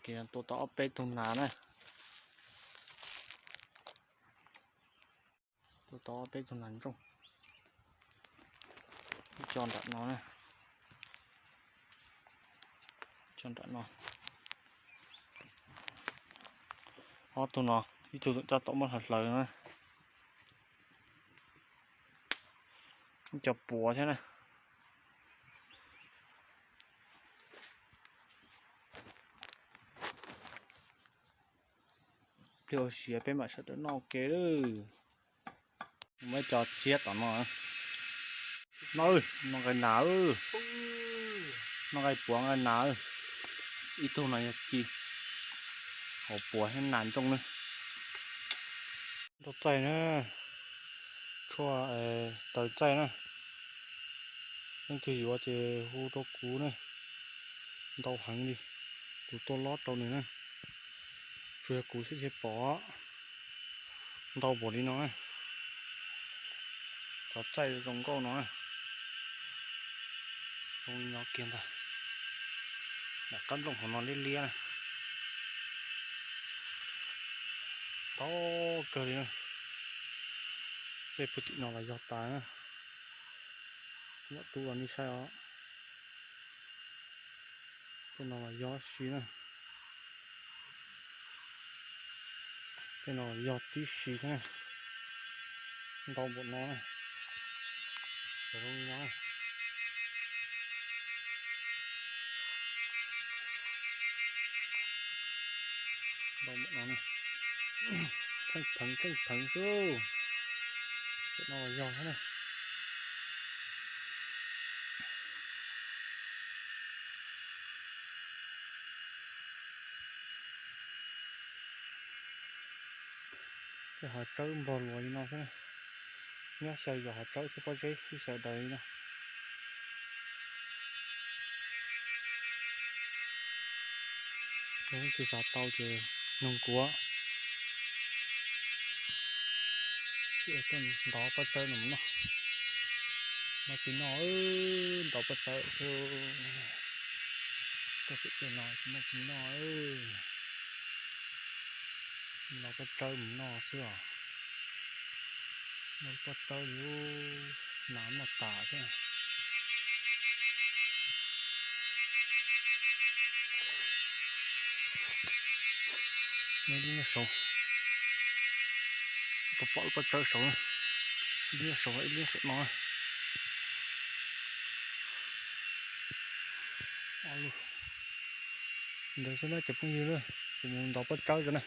Tua tau ob peb tug nas na. Tua tau ob peb tug nas ntsooj. Coj nram no na. Coj nram no. Ob tug no, ib tug tseem coj tau muab hlawv hlawv na. Ib co puav thiab na. Pliag ua siav peb mam sawv daws noj ua ke lawm. Muab ib co txiab tom no. No, noj nqaij nas, noj nqaij puav nqaij nas. Ib tug no yog ci, hauv puav thiab nas ntsooj na. Rau txaij na, tshuaj taws txaij na. Leej twg yuav ces hu rau kuv na, ntau heev li, kuv tuaj lob rau nws na. Tsuas yog kuv xwb thiaj pom, ntau npaum li no na. Cov txaij zoo nkauj no na. Zoo li no kiag ntag. Nram qab nplooj hauv no liab liab na. Ntau kawg li na. Tej puag tim no los yog tas na. Nyom tub los nej saib os. Tej no los yog si na. Tej no los yog tib si thiab na. Ntau npaum no na. Cov zoo li no. Ntau npaum no na. Kheej pheev kheej pheev xwb. Cov no los yog thiab na. Tej hav tsawb npog luas li no xwb, nyob xyaw yos hav tsawb thiab pob zeb sib xyaw daws li no. Yog leej twg xav tau ces nug kuv. Tuaj ntov pob tsawb no mus noj. Noj tsis noj, ntov pob tsawb xwb. Tuaj pem tej no tsis noj tsis noj. Ntov pob tsawb mus noj xwb os. Noj pob tsawb li, nas noj tas thiab. Noj ib lub nyob saud, pom pom lub pob tsawb saud, ib lub nyob saud ib lub nyob saum no. Ntawd xwb na cov phooj ywg na, kuv mus ntov pob tsawb tso na.